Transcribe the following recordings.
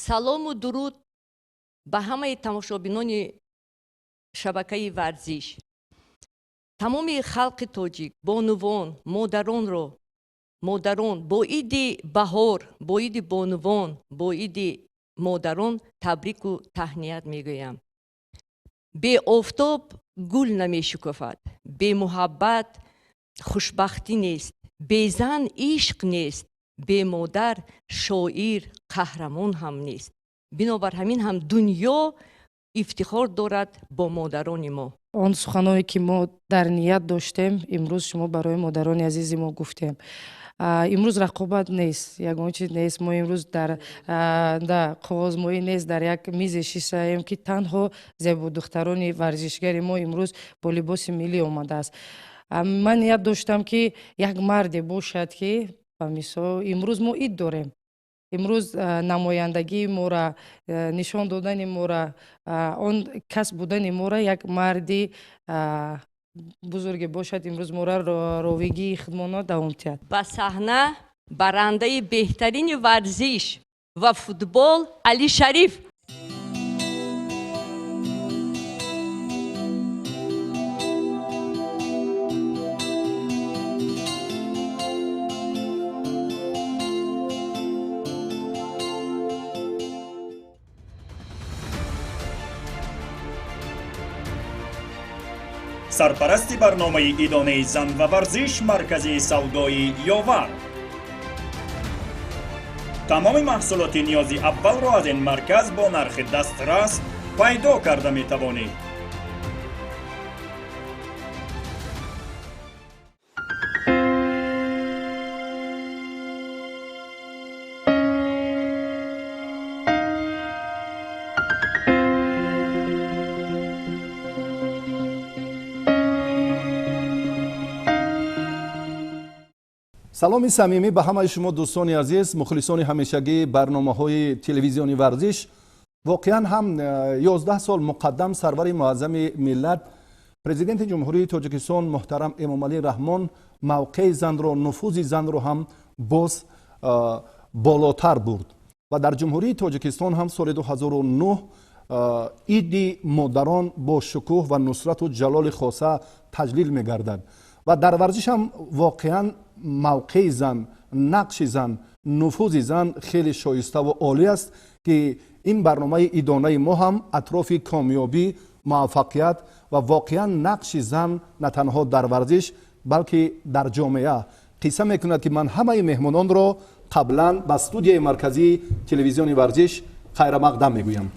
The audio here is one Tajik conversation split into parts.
Салому дуруд ба ҳамаи тамошобинони шабакаи варзиш, тамоми халқи тоҷик, бонувон, модаронро, модарон бо иди баҳор, бо иди бонувон, бо иди модарон табрику таҳният мегӯям. Беофтоб гул намешукуфад, бемуҳаббат хушбахтӣ нест, безан ишқ нест, бемодар шоир қаҳрамон ҳам нест. Бинобар ҳамин ҳам дунё ифтихор дорад бо модарони мо. Он суханое ки мо дар ният доштем, имрӯз шумо барои модарони азизи мо гуфтем. Имрӯз рақобат нест, ягон чиз нест. Мо имрӯз дар да қоғозмоӣ нест, дар як мизе шистаем, ки танҳо зебодухтарони варзишгари мо имрӯз бо либоси миллӣ омадааст. Ман ният доштам, ки як марде бошад, ки ба мисол имрӯз мо ид дорем, имрӯз намояндагии мора, нишон додани мора, он кас будани мора як марди бузурге бошад, имрӯз мора ровигии худмонро давом диҳад. Ба саҳна барандаи беҳтарини варзиш ва футбол Али Шариф. Сарпарасти барномаи идонаи зан ва варзиш маркази савдои Ёвар. Тамоми маҳсулоти ниёзи аввалро аз ин марказ бо нархи дастрас пайдо карда метавонед. Саломи самимӣ ба ҳамаи шумо, дӯстони азиз, мухлисони ҳамешагии барномаҳои телевизиони варзиш. Воқеан ҳам 11 сол муқаддам сарвари муаззами миллат, президенти Ҷумҳурии Тоҷикистон муҳтарам Эмомалӣ Раҳмон мавқеи занро, нуфузи занро ҳам боз болотар бурд ва дар Ҷумҳурии Тоҷикистон ҳам соли 2009 иди модарон бо шукӯҳ ва нусрату ҷалоли хоса таҷлил мегардад. Ва дар варзиш ҳам воқеан мавқеи зан, нақши зан, нуфузи зан хеле шоиставу олӣ аст, ки ин барномаи идонаи мо ҳам атрофи комёбӣ, муваффақият ва воқеан нақши зан на танҳо дар варзиш, балки дар ҷомеа қисса мекунад, ки ман ҳамаи меҳмононро қаблан ба студияи марказии телевизиони варзиш хайрамақдам мегӯям.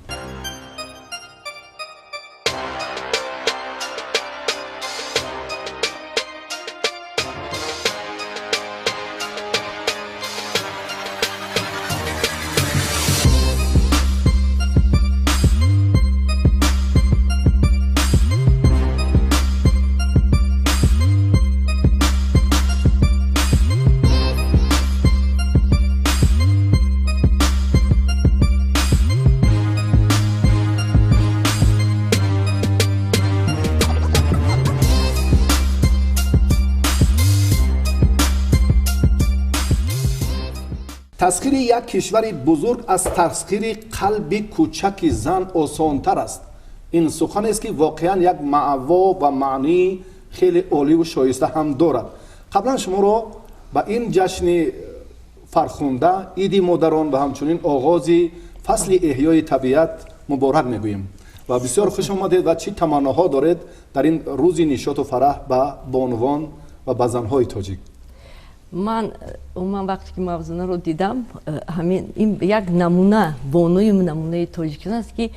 Тасхири як кишвари бузург аз тасхири қалби кӯчаки зан осонтар аст. Ин суханест, ки воқеан як маъво ва маънии хеле оливу шоиста ҳам дорад. Қаблан шуморо ба ин ҷашни фархунда, иди модарон ва ҳамчунин оғози фасли эҳёи табиат муборак мегӯем ва бисёр хуш омадед. Ва чӣ таманноҳо доред дар ин рӯзи нишоту фараҳ ба бонувон ва ба занҳои тоҷик? Ман умуман вақте ки Мавзунаро дидам, ҳамин ин як намуна, бонуи намунаи тоҷикистон аст, ки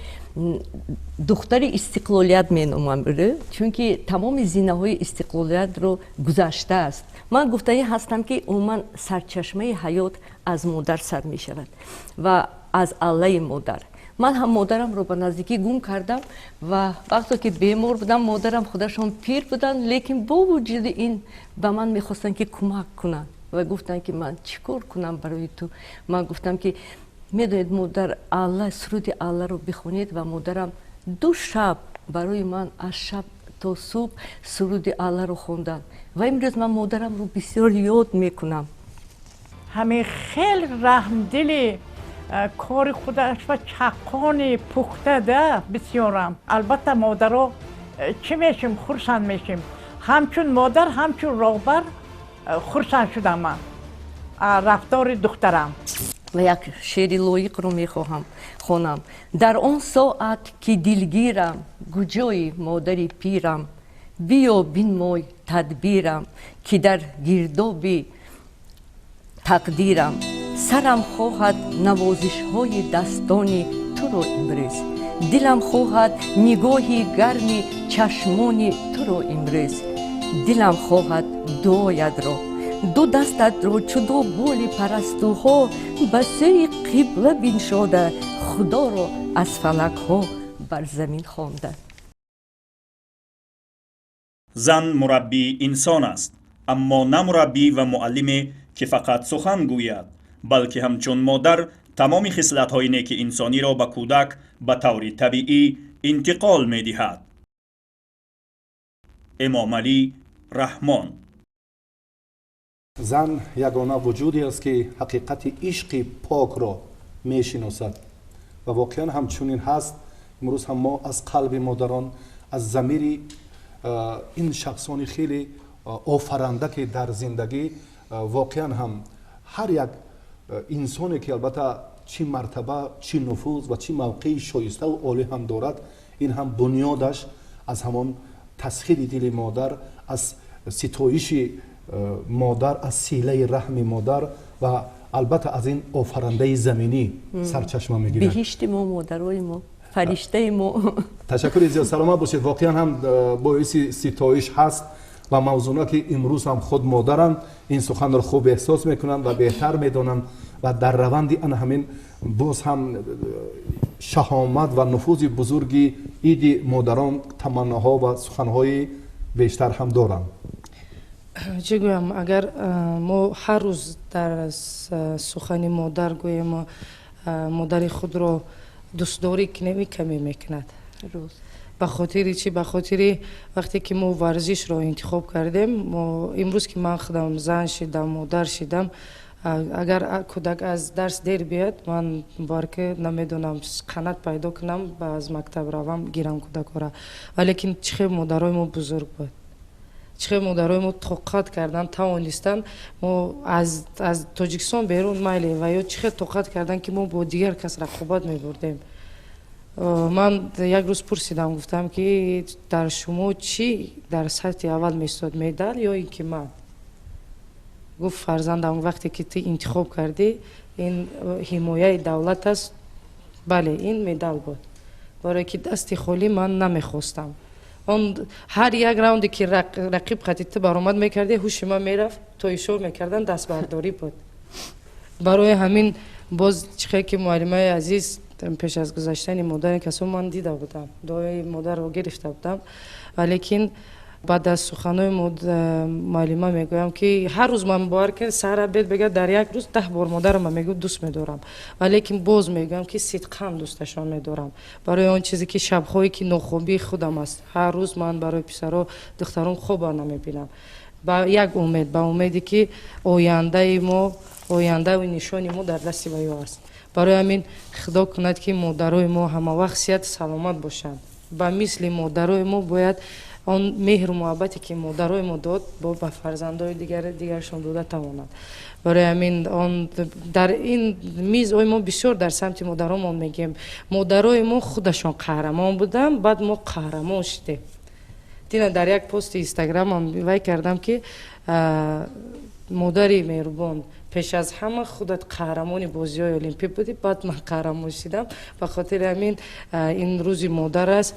духтари истиқлолият меномам, чунки тамоми зинаҳои истиқлолиятро гузаштааст. Ман гуфтанӣ ҳастам, ки умуман сарчашмаи ҳаёт аз модар сар мешавад ва аз аллаи модар. Ман ҳам модарамро ба наздикӣ гум кардам ва вақте ки бемор будам, модарам худашон пир буданд, лекин бо вуҷуди ин ба ман мехостанд, ки кӯмак кунанд ва гуфтанд, ки ман чӣ кор кунам барои ту. Ман гуфтам, ки медонед, модар, алла, суруди Алларо бихонед. Ва модарам 2 шаб барои ман аз шаб то субҳ суруди Алларо хонданд ва имрӯз ман модарамро бисёр ёд мекунам. Ҳамин хел раҳмдили. Кори худаш ва чаққони пухта да бисёрам. Албатта, модаро чӣ мешим, хурсанд мешим. Ҳамчун модар, ҳамчун роҳбар хурсанд шудам ман рафтори духтарам. Ва як шеъри лоиқро мехоҳам хонам. Дар он соат ки дилгирам, куҷои модари пирам, биё бинмой тадбирам, ки дар гирдоби тақдирам. Сарам хоҳад навозишҳои дастони туро имрӯз, дилам хоҳад нигоҳи гарми чашмони туро имрӯз, дилам хоҳад дуоятро, ду дастатро чу ду боли парастуҳо ба сӯи қибла биншода, Худоро аз фалакҳо бар замин хонда. Зан мураббии инсон аст, аммо на мураббӣ ва муаллиме, ки фақат сухан гӯяд, балки ҳамчун модар тамоми хислатҳои неки инсониро ба кӯдак ба таври табиӣ интиқол медиҳад. Эмомалӣ Раҳмон. Зан ягона вуҷуде аст, ки ҳақиқати ишқи покро мешиносад, ва воқеан ҳам чунин ҳаст. Имрӯз ҳам мо аз қалби модарон, аз замири ин шахсони хеле офаранда, ки дар зиндагӣ воқеан ҳам ҳар як инсоне, ки албатта чӣ мартаба, чӣ нуфуз ва чӣ мавқеи шоиставу олӣ ҳам дорад, ин ҳам бунёдаш аз ҳамон тасхири дили модар, аз ситоиши модар, аз силаи раҳми модар ва албатта аз ин офарандаи заминӣ сарчашма мегирад. Биҳишти мо, модарои мо, фариштаи мо. Ташаккури зиёд, саломат бошед. Воқеан ҳам боиси ситоиш ҳаст ва Мавзуна, ки имрӯз ҳам худ модаранд, ин суханро хуб эҳсос мекунанд ва беҳтар медонанд ва дар раванди ана ҳамин боз ҳам шаҳомат ва нуфузи бузурги иди модарон таманноҳо ва суханҳои бештар ҳам доранд. Чӣ гӯям, агар мо ҳар рӯз дар сухани модар гӯем, модари худро дӯстдорӣ кунем, ин камӣ мекунад. Ба хотири чӣ? Ба хотири вақте ки мо варзишро интихоб кардем, мо имрӯз ки ман худам зан шидам, модар шидам, агар кӯдак аз дарс дер биёяд, ман барки намедонам, қанат пайдо кунам, ба аз мактаб равам, гирам кӯдакҳоро. Валекин чӣ хел модарои мо бузург буд, чӣ хел модарои мо тоқат кардан тавонистанд. Мо аз Тоҷикистон берун майли, ва ё чӣ хел тоқат кардан, ки мо бо дигар кас рақобат мебурдем. Ман як рӯз пурсидам, гуфтам, ки дар шумо чӣ дар сатҳи аввал меистод, медал ё ин ки ман? Гуфт: «Фарзандам, вақте ки ту интихоб кардӣ, ин ҳимояи давлат аст. Бале, ин медал буд, барое ки дасти холӣ ман намехостам. Он ҳар як раунде ки рақиб қати ту баромад мекардӣ, ҳуши ман мерафт, то ишор мекардан, дастбардорӣ буд». Барои ҳамин боз чӣ хел ки муаллимаи азиз пеш аз гузаштани модари касо ман дида будам, дуои модарро гирифта будам. Валекин баъд аз суханои муаллима мегӯям, ки ҳар рӯз ман, бовар кунед, саҳар бед бега дар як рӯз 10 бор модарама мегӯ, дӯст медорам. Валекин боз мегӯям, ки сидқан дӯсташон медорам, барои он чизе ки шабҳое ки нохобии худам аст, ҳар рӯз ман барои писаро, духтарон хоба намебинам, ба як умед, ба умеде ки ояндаи мо, ояндаю нишони мо дар дасти ваё аст. Барои ҳамин Худо кунад, ки модарои мо ҳамавақт сиҳату саломат бошанд. Ба мисли модарои мо бояд он меҳру муҳаббате, ки модарои мо дод, бо ба фарзандои дигарашон дода тавонад. Барои ҳамин он дар ин миз ой мо бисёр дар самти модаромон мегӯем. Модарои мо худашон қаҳрамон буданд, баъд мо қаҳрамон шудем. Дина дар як пости Инстаграмам вай кардам, ки модари меҳрубон, пеш аз ҳама худат қаҳрамони бозиҳои олимпӣ будӣ, баъд ман қаҳрамон шидам. Ба хотири ҳамин ин рӯзи модар аст.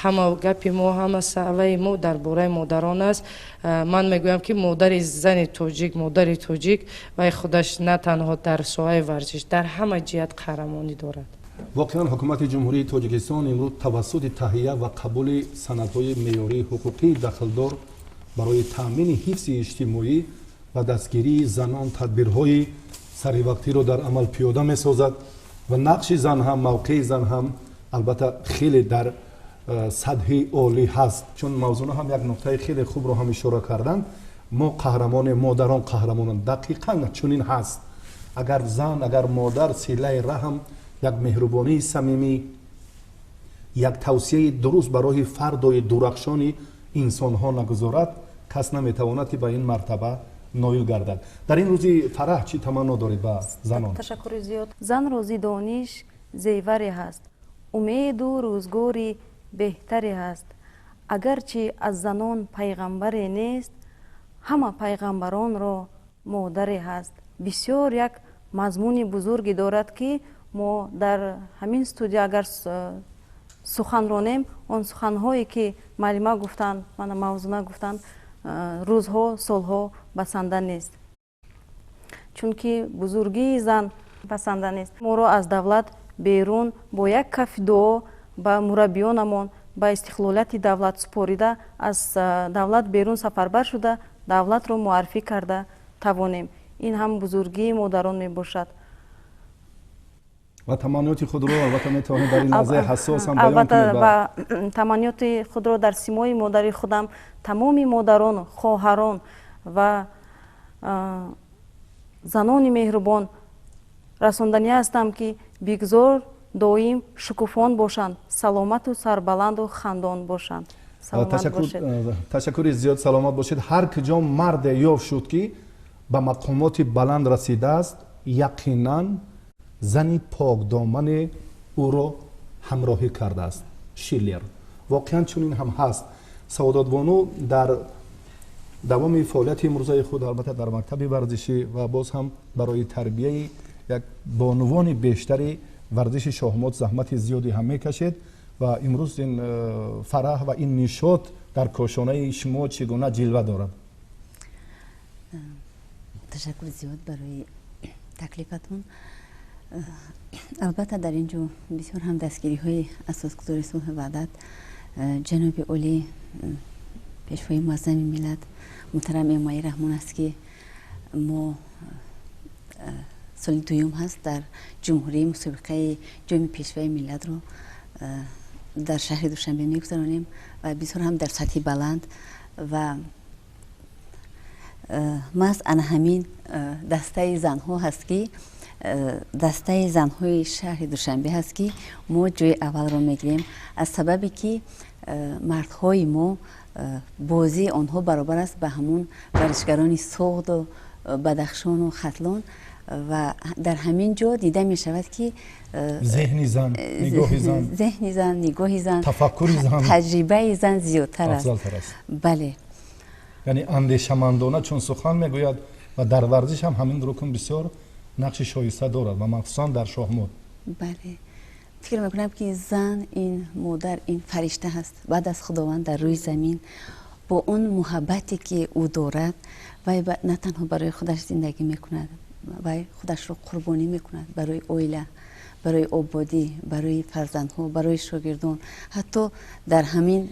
Ҳама гапи мо, ҳама саваи мо дар бораи модарон аст. Ман мегӯям, ки модари зани тоҷик, модари тоҷик вай худаш на танҳо дар соҳаи варзиш, дар ҳама ҷиҳат қаҳрамонӣ дорад. Воқеан, ҳукумати Ҷумҳурии Тоҷикистон имрӯз тавассути таҳия ва қабули санадҳои меъёрии ҳуқуқии дахлдор барои таъмини ҳифзи иҷтимоӣ ва дастгирии занон тадбирҳои саривақтиро дар амал пиёда месозад ва нақши зан ҳам, мавқеи зан ҳам албатта хеле дар сатҳи олӣ ҳаст. Чун Мавзуна ҳам як нуқтаи хеле хубро ҳам ишора карданд, мо қаҳрамоне, модарон қаҳрамонанд, дақиқан чунин ҳаст. Агар зан, агар модар силаи раҳм, як меҳрубонии самимӣ, як тавсияи дуруст ба роҳи фардои дурахшони инсонҳо нагузорад, кас наметавонад, ки ба ин мартаба ноил гардад. Дар ин рӯзи фараҳ чӣ таманно доред ба занон? Ташаккури зиёд. Зан рӯзи дониш зеваре ҳаст, умеду рӯзгори беҳтаре ҳаст. Агарчи аз занон пайғамбаре нест, ҳама пайғамбаронро модаре ҳаст. Бисёр як мазмуни бузурге дорад, ки мо дар ҳамин студия агар сухан ронем, он суханҳое ки муаллима гуфтанд, мана Мавзуна гуфтанд, рӯзҳо, солҳо басанда нест, чунки бузургии зан басанда нест. Моро аз давлат берун бо як кафи дуо ба мураббиёнамон, ба истиқлолияти давлат супорида, аз давлат берун сафарбар шуда, давлатро муаррифӣ карда тавонем. Ин ҳам бузургии модарон мебошад. Ва таманниёти худро албатта метавонед дар ин лаҳзаи ҳассос ҳам баён Албатта, кунед. Ба таманниёти худро дар симои модари худам тамоми модарон, хоҳарон ва занони меҳрубон расонданӣ ҳастам, ки бигзор доим шукуфон бошанд, саломату сарбаланду хандон бошанд. Саломат бошед. Ташаккури зиёд, саломат бошед. Ҳар куҷо марде ёфт шуд, ки ба мақомоти баланд расидааст, яқинан зани покдомане ӯро ҳамроҳӣ кардааст. Шиллер. Воқеан чунин ҳам ҳаст. Саодатбону, дар давоми фаъолияти имрӯзаи худ, албатта дар мактаби варзишӣ ва боз ҳам барои тарбияи як бонувони бештари варзиши шоҳмот заҳмати зиёде ҳам мекашед. Ва имрӯз ин фараҳ ва ин нишот дар кошонаи шумо чӣ гуна ҷилва дорад? Ташаккур зиёд барои таклифатон. Албатта, дар ин ҷо бисёр ҳам дастгириҳои асосгузори сулҳу ваҳдат, ҷаноби олӣ, пешвои муаззами миллат муҳтарам Эмомалӣ Раҳмон аст, ки мо соли дуюм ҳаст дар ҷумҳурии мусобиқаи ҷоми пешвои миллатро дар шаҳри Душанбе мегузаронем ва бисёр ҳам дар сатҳи баланд. Ва маҳз ана ҳамин дастаи занҳо ҳаст, ки дастаи занҳои шаҳри Душанбе ҳаст, ки мо ҷои аввалро мегирем, аз сабабе ки мардҳои мо бозии онҳо баробар аст ба ҳамун варзишгарони Суғду Бадахшону Хатлон. Ва дар ҳамин ҷо дида мешавад, ки зеҳни зан, нигоҳи зан, зеҳни зан, нигоҳи зан, тафаккури зан, таҷрибаи зан зиёдтар аст. Афзалтар аст. Бале. Яъне андешамандона чун сухан мегӯяд ва дар варзиш ҳам ҳамин рукн бисёр нақши шоиста дорад ва махсусан дар шоҳмот. Бале, фикр мекунам, ки зан ин модар, ин фаришта ҳаст баъд аз Худованд дар рӯи замин. Бо он муҳаббате ки ӯ дорад, вай на танҳо барои худаш зиндагӣ мекунад, вай худашро қурбонӣ мекунад барои оила, барои ободӣ, барои фарзандҳо, барои шогирдон. Ҳатто дар ҳамин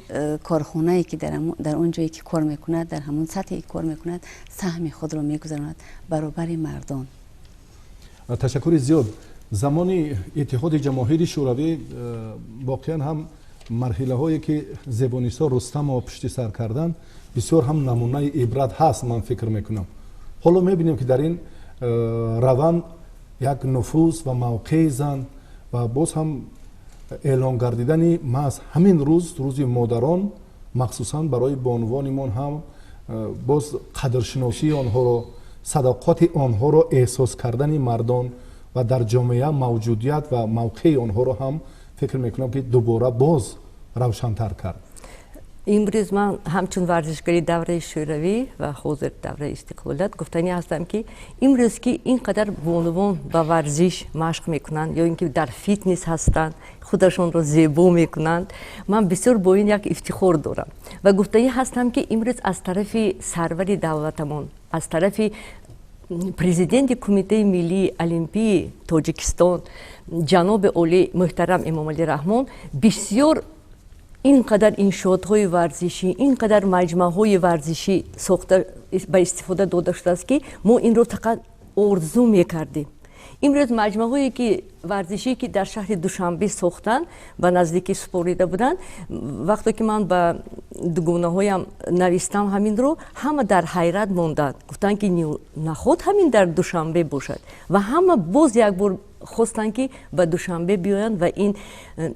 корхонае ки дар он ҷое ки кор мекунад, дар ҳамон сатҳе ки кор мекунад, саҳми худро мегузаронад баробари мардон. Ташаккури зиёд. Замони Иттиҳоди Ҷамоҳири Шӯравӣ воқеан ҳам марҳилаҳое ки Зебонисо Рустамова пушти сар карданд, бисёр ҳам намунаи ибрат ҳаст, ман фикр мекунам. Ҳоло мебинем, ки дар ин раванд як нуфуз ва мавқеи зан ва боз ҳам эълон гардидани маҳз ҳамин рӯз, рӯзи модарон, махсусан барои бонувонимон ҳам боз қадршиносии онҳоро, садоқати онҳоро эҳсос кардани мардон ва дар ҷомеа мавҷудият ва мавқеи онҳоро ҳам фикр мекунам, ки дубора боз равшантар кард. Имрӯз ман ҳамчун варзишгари давраи Шӯравӣ ва ҳозир давраи истиқлолият гуфтанӣ ҳастам, ки имрӯз ки ин қадар бонувон ба варзиш машқ мекунанд ё ин ки дар фитнес ҳастанд, худашонро зебо мекунанд, ман бисёр бо ин як ифтихор дорам. Ва гуфтанӣ ҳастам, ки имрӯз аз тарафи сарвари давлатамон, аз тарафи президенти Кумитаи миллии олимпии Тоҷикистон ҷаноби олӣ муҳтарам Эмомалӣ Раҳмон бисёр ин қадар иншоотҳои варзишӣ, ин қадар маҷмӯаҳои варзишӣ сохта ба истифода дода шудааст, ки мо инро фақат орзу мекардем. Имрӯз маҷмӯаҳое ки варзишӣ ки дар шаҳри Душанбе сохтанд, ба наздикӣ супорида буданд, вақте ки ман ба дугонаҳоям навистам ҳаминро, ҳама дар ҳайрат монданд, гуфтанд ки наход ҳамин дар Душанбе бошад, ва ҳама боз як бор хостанд ки ба Душанбе биёянд ва ин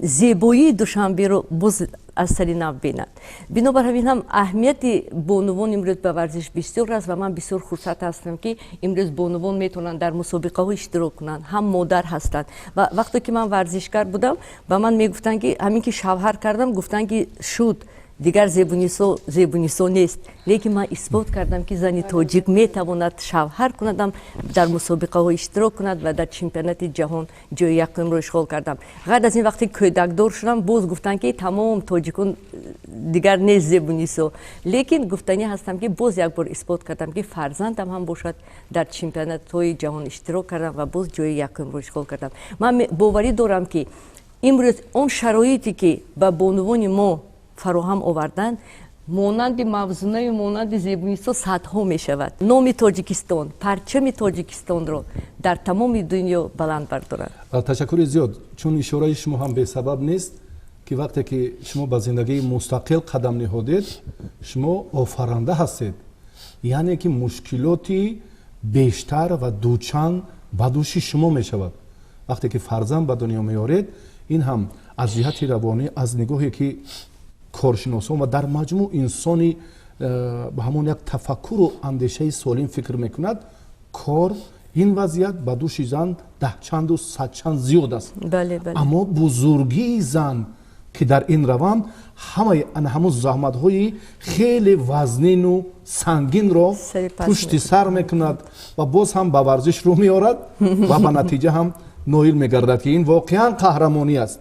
зебоии Душанберо боз аз сари нав бинанд. Бинобар ҳамин ҳам аҳамияти бонувон имрӯз ба варзиш бисёр аст ва ман бисёр хурсанд ҳастам, ки имрӯз бонувон метавонанд дар мусобиқаҳо иштирок кунанд, ҳам модар ҳастанд. Ва вақте ки ман варзишгар будам, ба ман мегуфтанд ки ҳамин ки шавҳар кардам, гуфтанд ки шуд, дигар Зебунисо Зебунисо нест. Лекин ман исбот кардам, ки зани тоҷик метавонад шавҳар кунадам, дар мусобиқаҳо иштирок кунад ва дар чемпионати ҷаҳон ҷои якумро ишғол кардам. Ғайр аз ин, вақте кӯдакдор шудам, боз гуфтанд ки тамом, тоҷикон дигар нест Зебунисо. Лекин гуфтанӣ ҳастам, ки боз як бор исбот кардам, ки фарзандам ҳам бошад, дар чемпионатҳои ҷаҳон иштирок кардам ва боз ҷои якумро ишғол кардам. Ман боварӣ дорам, ки имрӯз он шароите ки ба бонувони мо фароҳам оварданд, монанди Мавзунаю монанди Зебунисо садҳо мешавад, номи Тоҷикистон, парчами Тоҷикистонро дар тамоми дунё баланд бардоранд. Ташаккури зиёд. Чун ишораи шумо ҳам бесабаб нест, ки вақте ки шумо ба зиндагии мустақил қадам ниҳодед, шумо офаранда ҳастед, яъне ки мушкилоти бештар ва дучанд ба дӯши шумо мешавад. Вақте ки фарзанд ба дунё меоред, ин ҳам аз ҷиҳати равонӣ, аз нигоҳе ки коршиносон ва дар маҷмӯъ инсони ба ҳамон як тафаккуру андешаи солим фикр мекунад, кор ин вазъият ба дӯши зан даҳчанду садчанд зиёд аст. Аммо бузургии зан, ки дар ин раванд ҳамаи ана ҳамон заҳматҳои хеле вазнину сангинро пушти сар мекунад ва боз ҳам ба варзиш рӯ меорад ва ба натиҷа ҳам ноил мегардад, ки ин воқеан қаҳрамонӣ аст.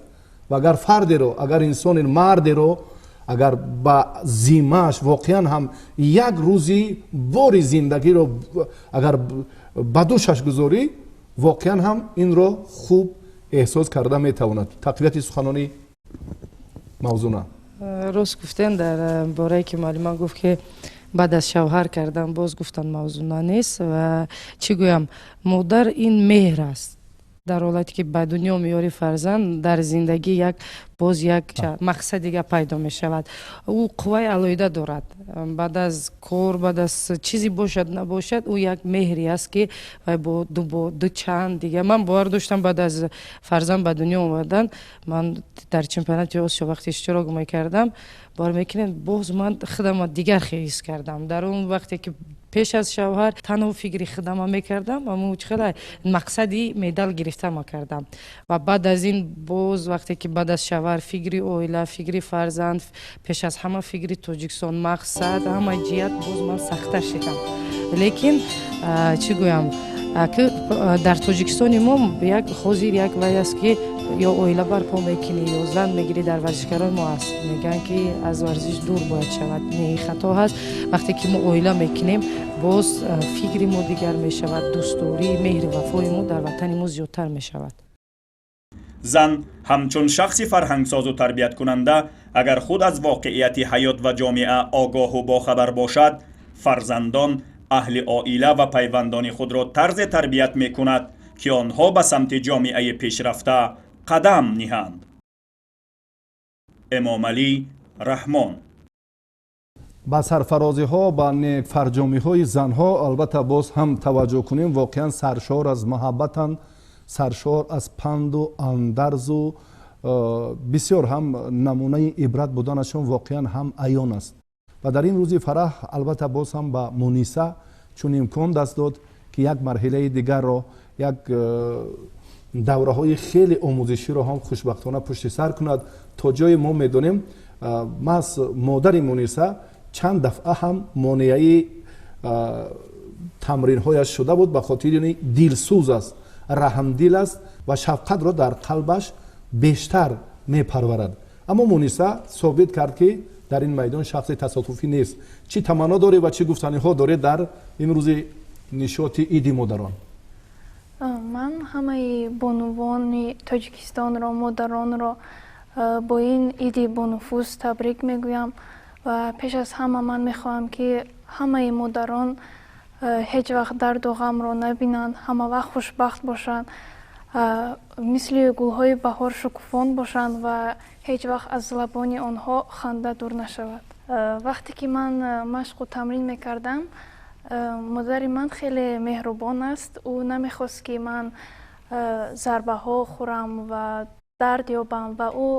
Ва агар фардеро, агар инсони мардеро, агар ба зиммааш воқеан ҳам як рӯзи бори зиндагиро агар ба дӯшаш гузорӣ, воқеан ҳам инро хуб эҳсос карда метавонад. Тақвияти суханони Мавзуна. Рост гуфтен, дар борае ки муаллима гуфт, ки баъд аз шавҳар кардан боз гуфтан Мавзуна нест. Ва чӣ гӯям, модар ин меҳр аст. Дар ҳолате ки ба дунё меёри фарзанд, дар зиндагӣ як боз як мақсад дига пайдо мешавад. Ӯ қувваи алоҳида дорад. Баъд аз кор, баъд аз чизе бошад, набошад, ӯ як меҳре аст, ки вай бо ду чанд дига. Ман бовар доштам, баъд аз фарзанд ба дунё омадан, ман дар чемпионати Осиё вақте иштирок мекардам, бовар мекунед, боз ман худама дигар ҳис кардам. Дар он вақте ки пеш аз шавҳар танҳо фикри худама мекардам, аммо хела мақсади медал гирифтама кардам, ва баъд аз ин боз вақте ки баъд аз шавҳар фикри оила, фикри фарзанд, пеш аз ҳама фикри Тоҷикистон, мақсад, ҳама ҷиҳат боз ман сахттар шидам. Лекин чӣ гӯям, ки дар Тоҷикистони мо як ҳозир як вай аст, ки ё оила барпо мекунӣ, ё зан мегирӣ. Дар варзишгарои мо аст, мегӯянд ки аз варзиш дур бояд шавад. Не, хато ҳаст. Вақте ки мо оила мекунем, боз фикри мо дигар мешавад, дӯстдорӣ, меҳри вафои мо дар ватани мо зиёдтар мешавад. Зан ҳамчун шахси фарҳангсозу тарбияткунанда, агар худ аз воқеияти ҳаёт ва ҷомеа огоҳу бохабар бошад, фарзандон, аҳли оила ва пайвандони худро тарзе тарбият мекунад, ки онҳо ба самти ҷомеаи пешрафта қадам ниҳанд. Эмомалӣ Раҳмон. Ба сарфарозиҳо, ба некфарҷомиҳои занҳо албатта боз ҳам таваҷҷӯҳ кунем. Воқеан саршор аз муҳаббатанд, саршор аз панду андарзу бисёр ҳам намунаи ибрат буданашон воқеан ҳам аён аст. Ва дар ин рӯзи фараҳ албатта боз ҳам ба Муниса чун имкон даст дод, ки як марҳилаи дигарро, як давраҳои хеле омӯзиширо ҳам хушбахтона пушти сар кунад. То ҷое мо медонем, маҳз модари Муниса чанд дафъа ҳам монеаи тамринҳояш шуда буд, ба хотири дилсӯз аст, раҳмдил аст ва шафқатро дар қалбаш бештар мепарварад. Аммо Муниса собит кард, ки дар ин майдон шахси тасодуфӣ нест. Чӣ таманно дорӣ ва чӣ гуфтаниҳо доред дар ин рӯзи нишоти иди модарон? Ман ҳамаи бонувони Тоҷикистонро, модаронро бо ин иди бонуфуз табрик мегӯям ва пеш аз ҳама ман мехоҳам, ки ҳамаи модарон Ҳеҷ вақт дарду ғамро набинанд, ҳама вақт хушбахт бошанд, мисли гулҳои баҳор шукуфон бошанд ва ҳеҷ вақт аз лабони онҳо ханда дур нашавад. Вақте ки ман машқу тамрин мекардам, модари ман хеле меҳрубон аст. Ӯ намехост, ки ман зарбаҳо хӯрам ва дард ёбам, ва ӯ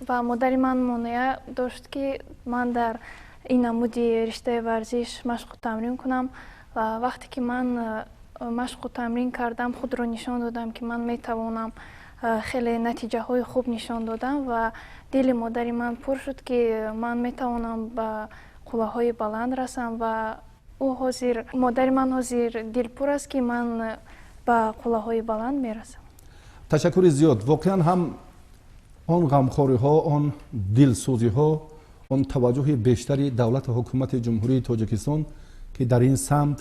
ва модари ман монеа дошт, ки ман дар ин намуди риштаи варзиш машқу тамрин кунам. Ва вақте ки ман машқу тамрин кардам, худро нишон додам, ки ман метавонам, хеле натиҷаҳои хуб нишон додам ва дили модари ман пур шуд, ки ман метавонам ба қуллаҳои баланд расам. Ва ӯ ҳозир, модари ман ҳозир дилпур аст, ки ман ба қуллаҳои баланд мерасам. Ташаккури зиёд. Воқеан ҳам он ғамхориҳо, он дилсӯзиҳо, он таваҷҷӯҳи бештари давлату ҳукумати Ҷумҳурии Тоҷикистон, ки дар ин самт,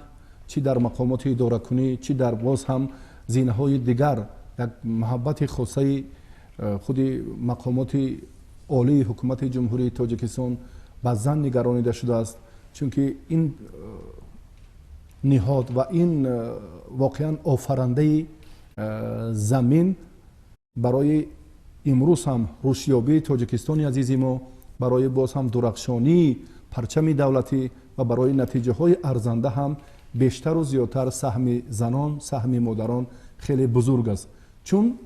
чӣ дар мақомоти идоракунӣ, чӣ дар боз ҳам зинаҳои дигар, як муҳаббати хосаи худи мақомоти олии ҳукумати Ҷумҳурии Тоҷикистон ба зан нигаронида шудааст, чунки ин ниҳод ва ин воқеан офарандаи замин барои имрӯз ҳам рушдёбии Тоҷикистони азизи мо, барои боз ҳам дурахшонии парчами давлатӣ ва барои натиҷаҳои арзанда ҳам бештару зиёдтар саҳми занон, саҳми модарон хеле бузург аст. Чун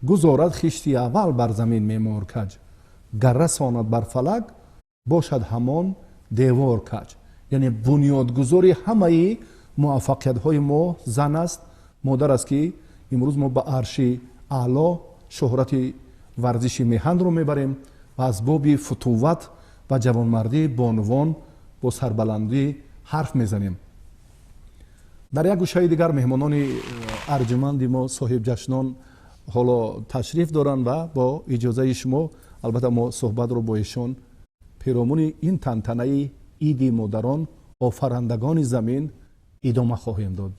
гузорад хишти аввал бар замин мемор каҷ, гар расонад бар фалак, бошад ҳамон девор каҷ. Яъне бунёдгузори ҳамаи муваффақиятҳои мо зан аст, модар аст, ки имрӯз мо ба арши аъло шӯҳрати варзиши меҳанро мебарем ва аз боби футувват ва ҷавонмардии бонувон бо сарбаландӣ ҳарф мезанем. Дар як гӯшаи дигар меҳмонони арҷуманди мо, соҳибҷашнон, ҳоло ташриф доранд ва бо иҷозаи шумо, албатта, мо суҳбатро бо эшон пиромуни ин тантанаи иди модарон, офарандагони замин, идома хоҳем дод.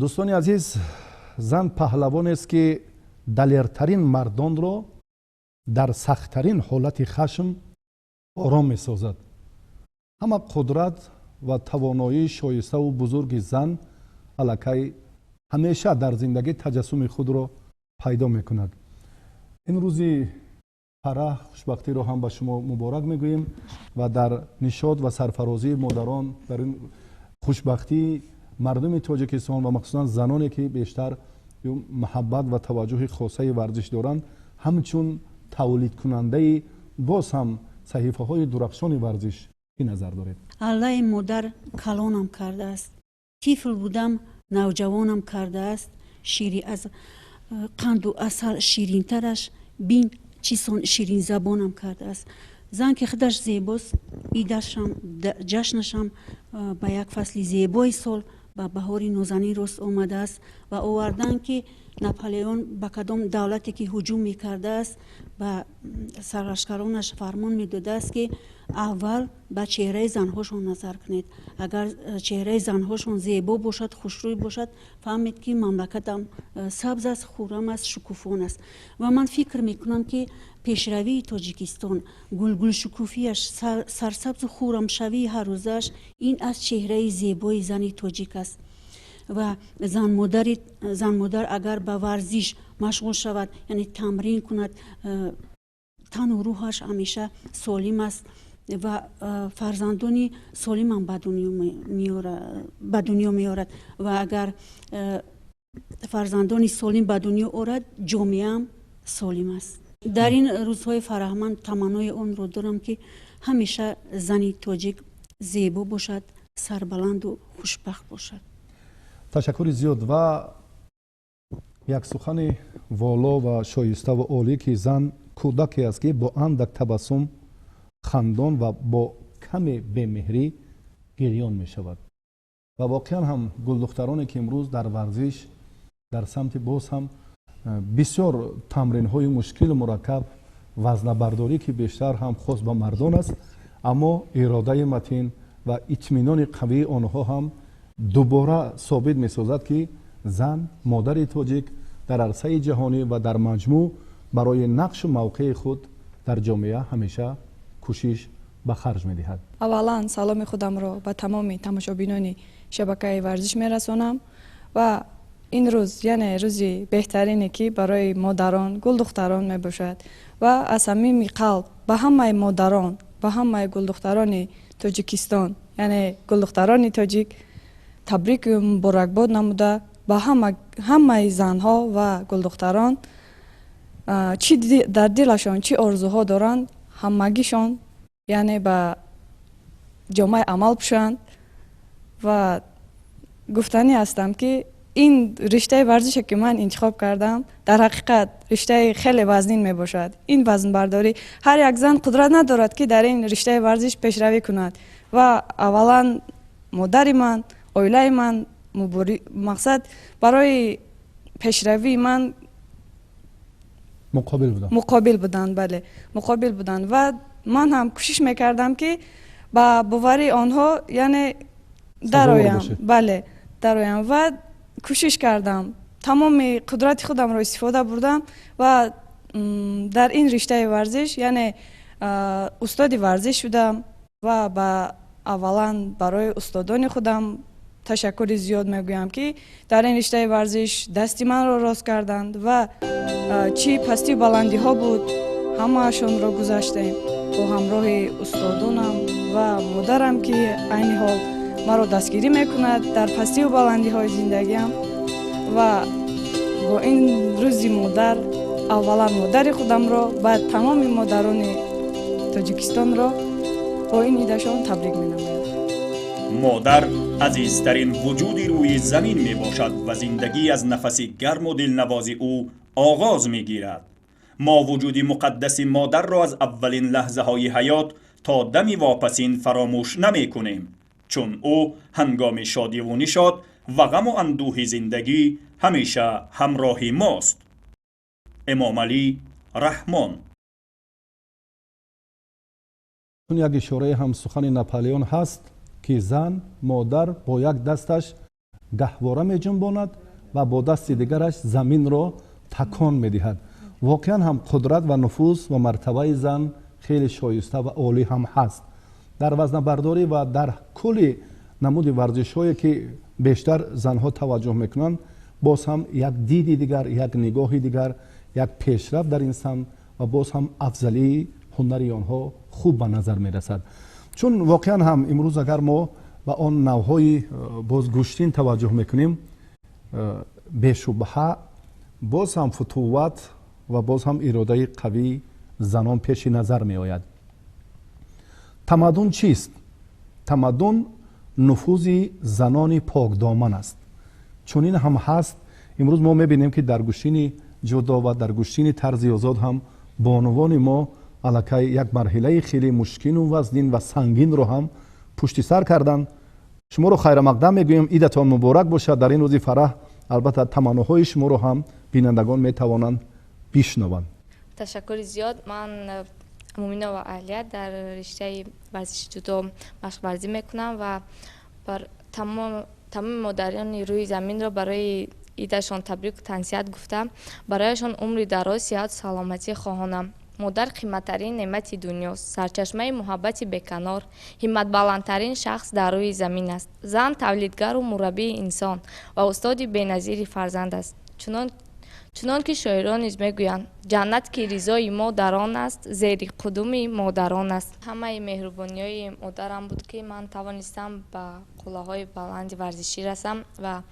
Дӯстони азиз, зан паҳлавонест, ки далертарин мардонро дар сахттарин ҳолати хашм ором месозад. Ҳама қудрат ва тавоноии шоиставу бузурги зан аллакай ҳамеша дар зиндагӣ таҷассуми худро пайдо мекунад. Ин рӯзи фараҳ, хушбахтиро ҳам ба шумо муборак мегӯем ва дар нишод ва сарфарозии модарон, дар ин хушбахтии мардуми Тоҷикистон ва махсусан заноне, ки бештар муҳаббат ва таваҷҷӯҳи хосаи варзиш доранд, ҳамчун тавлидкунандаи боз ҳам саҳифаҳои дурахшони варзиш, чӣ назар доред? Аллаи модар калонам кардааст, тифл будам, навҷавонам кардааст. Шири аз қанду асал ширинтараш бин, чӣ сон ширинзабонам кардааст. Зан ки худаш зебост, идашам, ҷашнашам ба як фасли зебои сол, ба баҳори нозанин рост омадааст. Ва овардан, ки Наполеон ба кадом давлате ки ҳуҷум мекардааст, ба сарлашкаронаш фармон медодааст, ки аввал ба чеҳраи занҳошон назар кунед. Агар чеҳраи занҳошон зебо бошад, хушрӯй бошад, фаҳмед, ки мамлакатам сабз аст, хуррам аст, шукуфон аст. Ва ман фикр мекунам, ки пешравии Тоҷикистон, гулгулшукуфиаш, сарсабзу хуррамшавии ҳаррӯзааш ин аз чеҳраи зебои зани тоҷик аст. Ва занмодар агар ба варзиш машғул шавад, яъне тамрин кунад, тану рӯҳаш ҳамеша солим аст ва фарзандони солимам ба дунё меорад. Ва агар фарзандони солим ба дунё орад, ҷомеаам солим аст. Дар ин рӯзҳои фараҳманд таманнои онро дорам, ки ҳамеша зани тоҷик зебо бошад, сарбаланду хушбахт бошад. Ташаккури зиёд. Ва як сухани воло ва шоиставу олӣ, ки зан кӯдаке аст, ки бо андак табассум хандон ва бо каме бемеҳрӣ гирён мешавад. Ва воқеан ҳам гулдухтароне, ки имрӯз дар варзиш, дар самти боз ҳам бисёр тамринҳои мушкилу мураккаб, вазнабардорӣ, ки бештар ҳам хос ба мардон аст, Аммо иродаи матин ва итминони қавии онҳо ҳам дубора собит месозад, ки зан, модари тоҷик дар арсаи ҷаҳонӣ ва дар маҷмӯъ барои нақшу мавқеи худ дар ҷомеа ҳамеша кӯшиш ба харҷ медиҳад. Аввалан, саломи худамро ба тамоми тамошобинони шабакаи варзиш мерасонам ва ин рӯз, яъне рӯзи беҳтарине, ки барои модарон, гулдухтарон мебошад, ва аз самими қалб ба ҳамаи модарон, ба ҳамаи гулдухтарони Тоҷикистон, яъне гулдухтарони тоҷик, табрику муборакбод намуда, ба ҳамаи занҳо ва гулдухтарон, чӣ дар дилашон, чӣ орзуҳо доранд, ҳамагишон, яъне, ба ҷомаи амал пӯшанд. Ва гуфтанӣ ҳастам, ки ин риштаи варзише, ки ман интихоб кардам, дар ҳақиқат риштаи хеле вазнин мебошад. Ин вазнбардорӣ, ҳар як зан қудрат надорад, ки дар ин риштаи варзиш пешравӣ кунад. Ва аввалан модари ман, оилаи ман мақсад барои пешравии ман муқобил буданд. Муқобил буданд, бале, муқобил буданд. Ва ман ҳам кӯшиш мекардам, ки ба бовари онҳо, яъне, дароям, бале, дароям. Ва кӯшиш кардам, тамоми қудрати худамро истифода бурдам ва дар ин риштаи варзиш, яъне, устоди варзиш шудам. Ва ба аввалан барои устодони худам ташаккури зиёд мегӯям, ки дар ин риштаи варзиш дасти манро рост карданд ва чӣ пастию баландиҳо буд, ҳамаашонро гузаштем бо ҳамроҳи устодонам ва модарам, ки айни ҳол маро дастгирӣ мекунад дар пастию баландиҳои зиндагиам. Ва бо ин рӯзи модар аввалан модари худамро, баъд тамоми модарони Тоҷикистонро бо ин идашон табрик менамоям. Модар азизтарин вуҷуди рӯи замин мебошад ва зиндагӣ аз нафаси гарму дилнавози ӯ оғоз мегирад. Мо вуҷуди муқаддаси модарро аз аввалин лаҳзаҳои ҳаёт то дами вопасин фаромӯш намекунем, чун ӯ ҳангоми шодиву нишод ва ғаму андӯҳи зиндагӣ ҳамеша ҳамроҳи мост. Эмомалӣ Раҳмон. Як ишораи ҳам сухани Наполеон ҳаст, ки зан, модар бо як дасташ гаҳвора меҷунбонад ва бо дасти дигараш заминро такон медиҳад. Воқеан ҳам қудрат ва нуфуз ва мартабаи зан хеле шоиста ва олӣ ҳам ҳаст дар вазнабардорӣ ва дар кулли намуди варзишҳое, ки бештар занҳо таваҷҷӯҳ мекунанд. Боз ҳам як диди дигар, як нигоҳи дигар, як пешрафт дар ин самт ва боз ҳам афзалии ҳунари онҳо хуб ба назар мерасад, чун воқеан ҳам имрӯз агар мо ба он навъҳои боз гӯштин таваҷҷӯҳ мекунем, бешубҳа боз ҳам футувват ва боз ҳам иродаи қавии занон пеши назар меояд. Тамаддун чист? Тамаддун нуфузи занони покдоман аст. Чунин ҳам ҳаст. Имрӯз мо мебинем, ки дар гӯштини ҷудо ва дар гӯштини тарзи озод ҳам бонувони мо аллакай як марҳилаи хеле мушкину вазнин ва сангинро ҳам пушти сар карданд. Шуморо хайрамақдам мегӯем, идатон муборак бошад. Дар ин рӯзи фараҳ албатта таманноҳои шуморо ҳам бинандагон метавонанд бишнаванд. Ташаккури зиёд. Ман Муминова Аҳлия, дар риштаи варзиши ҷудо машқварзӣ мекунам ва бар тамоми модарони рӯи заминро барои идашон табрику тансиҳат гуфта, барояшон умри дароз, сиҳату саломатӣ хоҳонам. Модар қиматтарин неъмати дунёст, сарчашмаи муҳаббати беканор, ҳимматбаландтарин шахс дар рӯи замин аст. Зан тавлидгару мураббии инсон ва устоди беназири фарзанд аст. Чунон ки шоирон низ мегӯянд: «Ҷаннат, ки ризои мо дар он аст, зери қудуми модарон аст». Ҳамаи меҳрубониҳои модарам буд, ки ман тавонистам ба қуллаҳои баланди варзишӣ расам. Ва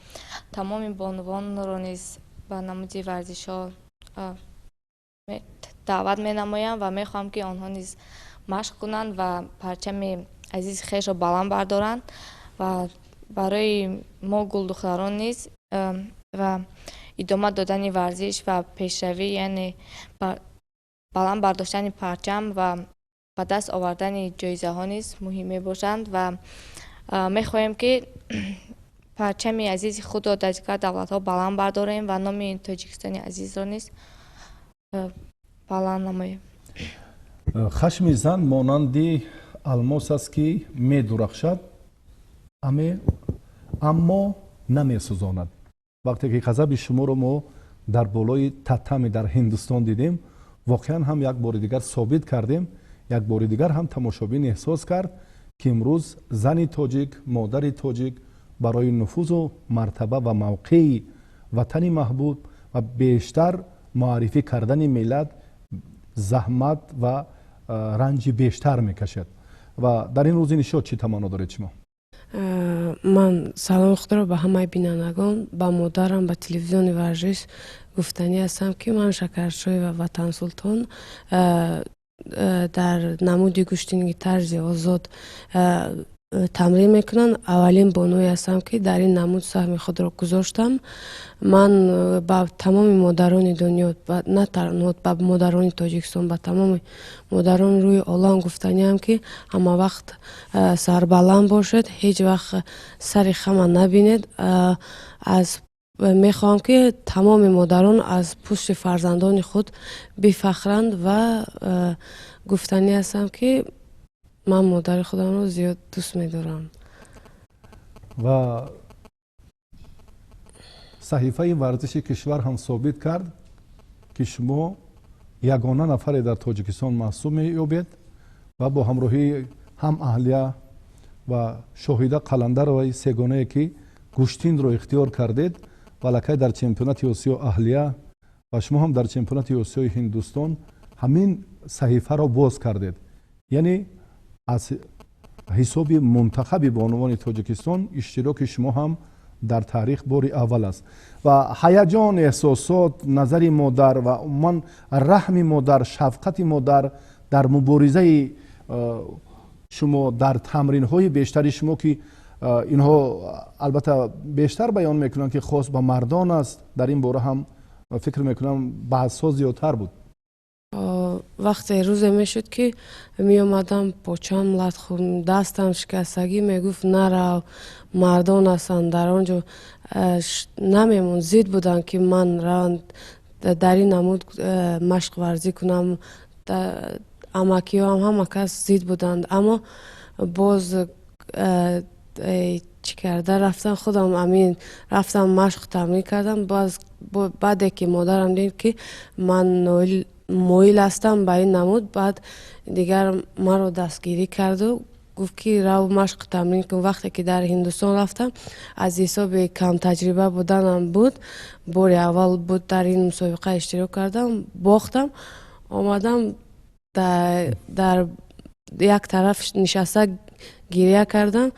тамоми бонувонро низ ба намуди варзишҳо даъват менамоям ва мехоҳам, ки онҳо низ машқ кунанд ва парчами азизи хешро баланд бардоранд. Ва барои мо гулдухтарон низ ва идома додани варзиш ва пешравӣ, яъне баланд бардоштани парчам ва ба даст овардани ҷоизаҳо низ муҳим мебошанд. Ва мехоҳем, ки парчами азизи худро дар дигар давлатҳо баланд бардорем ва номи Тоҷикистони азизро низ баланд намоем. Хашми зан монанди Алмос аст, ки медурахшад, аммо намесӯзонад. Вақте ки ғазаби шуморо мо дар болои татами дар Ҳиндустон дидем, воқеан ҳам як бори дигар собит кардем, як бори дигар ҳам тамошобин эҳсос кард, ки имрӯз зани тоҷик, модари тоҷик барои нуфузу мартаба ва мавқеи ватани маҳбуб ва бештар муаррифӣ кардани миллат заҳмат ва ранҷи бештар мекашад. Ва дар ин рӯзи нишод чӣ таманно доред шумо? Ман саломи худро ба ҳамаи бинандагон, ба модарам, ба телевизиони варзиш гуфтанӣ ҳастам, ки ман Шакаршоева Ватансултон дар намуди гӯштинги тарзи озод тамрин мекунам. Аввалин бонуе ҳастам, ки дар ин намуд саҳми худро гузоштам. Ман ба тамоми модарони дунё, на танҳо ба модарони Тоҷикистон, ба тамоми модарони рӯи олам гуфтаниам, ки ҳама вақт сарбаланд бошед, ҳеҷ вақт сари хама набинед. Аз мехоҳам, ки тамоми модарон аз пушти фарзандони худ бифахранд ва гуфтанӣ ҳастам, ки ман модари худамро зиёд дӯст медорам. Ва саҳифаи варзиши кишвар ҳам собит кард, ки шумо ягона нафаре дар Тоҷикистон маҳсуб меёбед ва бо ҳамроҳии ҳам Аҳлия ва Шоҳида Қаландароваи сегонае, ки гӯштинро ихтиёр кардед ва аллакай дар чемпионати Осиё Аҳлия ва шумо ҳам дар чемпионати Осиёи Ҳиндустон ҳамин саҳифаро боз кардед, яъне аз ҳисоби мунтахаби бонувони Тоҷикистон иштироки шумо ҳам дар таърих бори аввал аст. Ва ҳаяҷон, эҳсосот, назари модар ва умуман раҳми модар, шафқати модар дар муборизаи шумо, дар тамринҳои бештари шумо, ки инҳо албатта бештар баён мекунанд, ки хос ба мардон аст, дар ин бора ҳам фикр мекунам баҳсҳо зиёдтар буд. Вақте рӯзе мешуд, ки меомадам, почам лат хӯрд, дастам шикастагӣ, мегуфт: «Нарав, мардон ҳастанд дар он ҷо». Намемонд, зид буданд, ки ман равам дар ин намуд машқ варзӣ кунам. Амакиҳоам, ҳама кас зид буданд, аммо боз чӣ карда рафтам, худам амин рафтам, машқ тамрин кардам. Баъде ки модарам дид, ки ман моил ҳастам ба ин намуд, баъд дигар маро дастгирӣ карду гуфт, ки рав, машқ тамрин кун. Вақте ки дар Ҳиндустон рафтам, аз ҳисоби камтаҷриба буданам буд, бори аввал буд дар ин мусобиқа иштирок кардам, бохтам. Омадам, дар як тараф нишаста гиря кардам.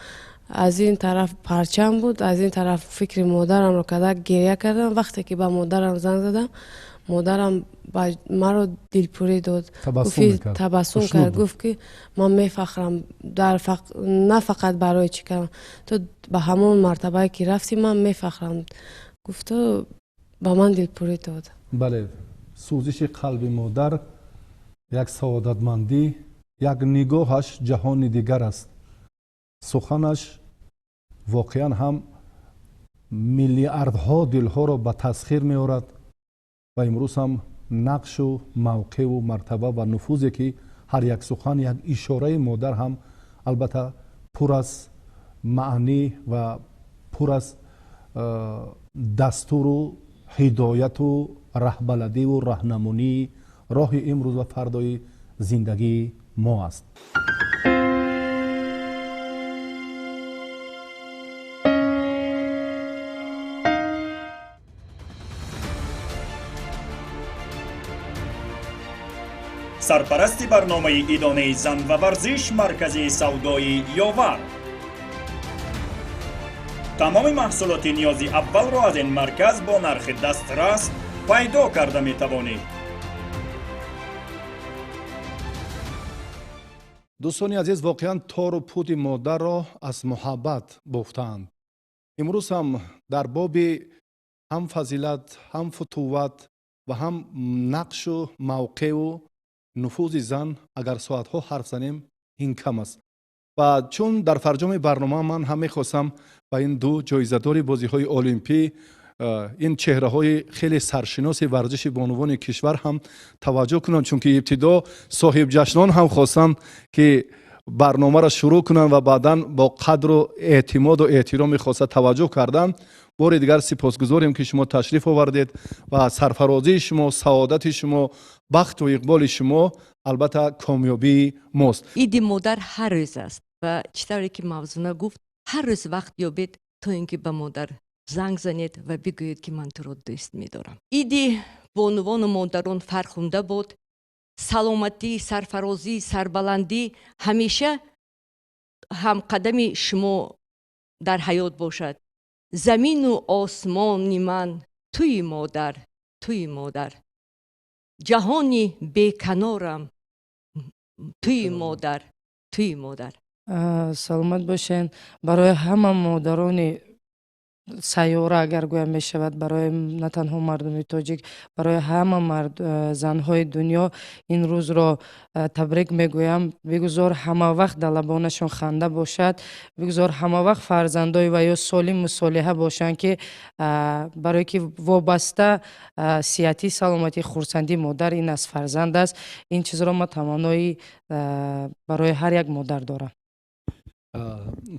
Аз ин тараф парчам буд, аз ин тараф фикри модарамро карда гиря кардам. Вақте ки ба модарам занг задам, модарам маро дилпурӣ дод, табассум кард, гуфт, ки ман мефахрам на фақат барои чӣ кардам, ту ба ҳамон мартабае ки рафтӣ, ман мефахрам, гуфту ба ман дилпурӣ дод. Бале, сӯзиши қалби модар як саодатмандӣ, як нигоҳаш ҷаҳони дигар аст, суханаш воқеан ҳам миллиардҳо дилҳоро ба тасхир меорад. Ва имрӯз ҳам нақшу мавқеу мартаба ва нуфузе, ки ҳар як сухан, як ишораи модар ҳам албатта пур аз маънӣ ва пур аз дастуру ҳидояту раҳбаладиву раҳнамунии роҳи имрӯз ва фардои зиндагии мо аст. Сарпарасти барномаи идонаи зан ва варзиш маркази савдои Ёвар. Тамоми маҳсулоти ниёзи аввалро аз ин марказ бо нархи дастрас пайдо карда метавонед. Дӯстони азиз, воқеан тору пуди модарро аз муҳаббат бофтаанд. Имрӯз ҳам дар боби ҳам фазилат, ҳам футувват ва ҳам нақшу мавқеу нуфузи зан агар соатҳо ҳарф занем, ин кам аст. Ва чун дар фарҷоми барнома ман ҳам мехостам ба ин ду ҷоизадори бозиҳои олимпӣ, ин чеҳраҳои хеле саршиноси варзиши бонувони кишвар ҳам таваҷҷӯҳ кунам, чунки ибтидо соҳибҷашнон ҳам хостанд, ки Барномаро шурӯъ кунанд ва баъдан бо қадру эътимоду эҳтироми хоса таваҷҷӯҳ карданд. Бори дигар сипосгузорем, ки шумо ташриф овардед, ва сарфарозии шумо, саодати шумо, бахту иқболи шумо албатта комёбии мост. Иди модар ҳар рӯз аст ва чӣ тавре ки Мавзуна гуфт, ҳар рӯз вақт ёбед, то ин ки ба модар занг занед ва бигӯед, ки ман туро дӯст медорам. Иди бонувону модарон фархунда бод. Саломатӣ, сарфарозӣ, сарбаландӣ ҳамеша ҳамқадами шумо дар ҳаёт бошад. Замину осмони ман туи модар, туи модар, ҷаҳони беканорам туи модар, туи модар. Саломат бошед. Барои ҳама модарони сайёра, агар гӯям мешавад, барои на танҳо мардуми тоҷик, барои ҳама занҳои дунё ин рӯзро табрик мегӯям. Бигузор ҳама вақт дар лабонашон ханда бошад, бигузор ҳама вақт фарзандои ва ё солиму солиҳа бошанд, ки барое ки вобаста сиҳатӣ, саломатӣ, хурсандии модар ин аз фарзанд аст. Ин чизро ман таманнои барои ҳар як модар дорам.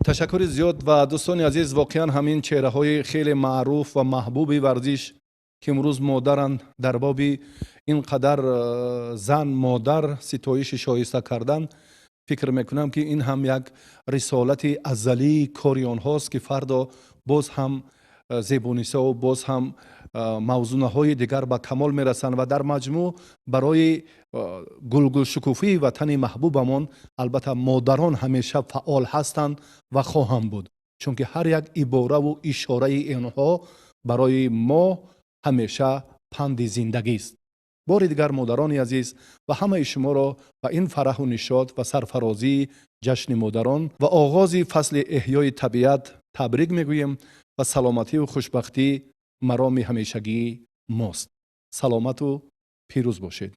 Ташаккури зиёд. Ва дӯстони азиз, воқеан ҳамин чеҳраҳои хеле маъруф ва маҳбуби варзиш, ки имрӯз модаранд, дар боби ин қадар зан, модар ситоиши шоиста кардан, фикр мекунам, ки ин ҳам як рисолати азалии кори онҳост, ки фардо боз ҳам Зебунисову боз ҳам мавзунаҳои дигар ба камол мерасанд ва дар маҷмӯъ барои гулгулшукуфии ватани маҳбубамон албатта модарон ҳамеша фаъол ҳастанд ва хоҳанд буд, чунки ҳар як ибораву ишораи инҳо барои мо ҳамеша панди зиндагист. Бори дигар, модарони азиз, ва ҳамаи шуморо ба ин фараҳу нишот ва сарфарозии ҷашни модарон ва оғози фасли эҳёи табиат табрик мегӯем ва саломатию хушбахтӣ мароми ҳамешагии мост. Саломату пирӯз бошед.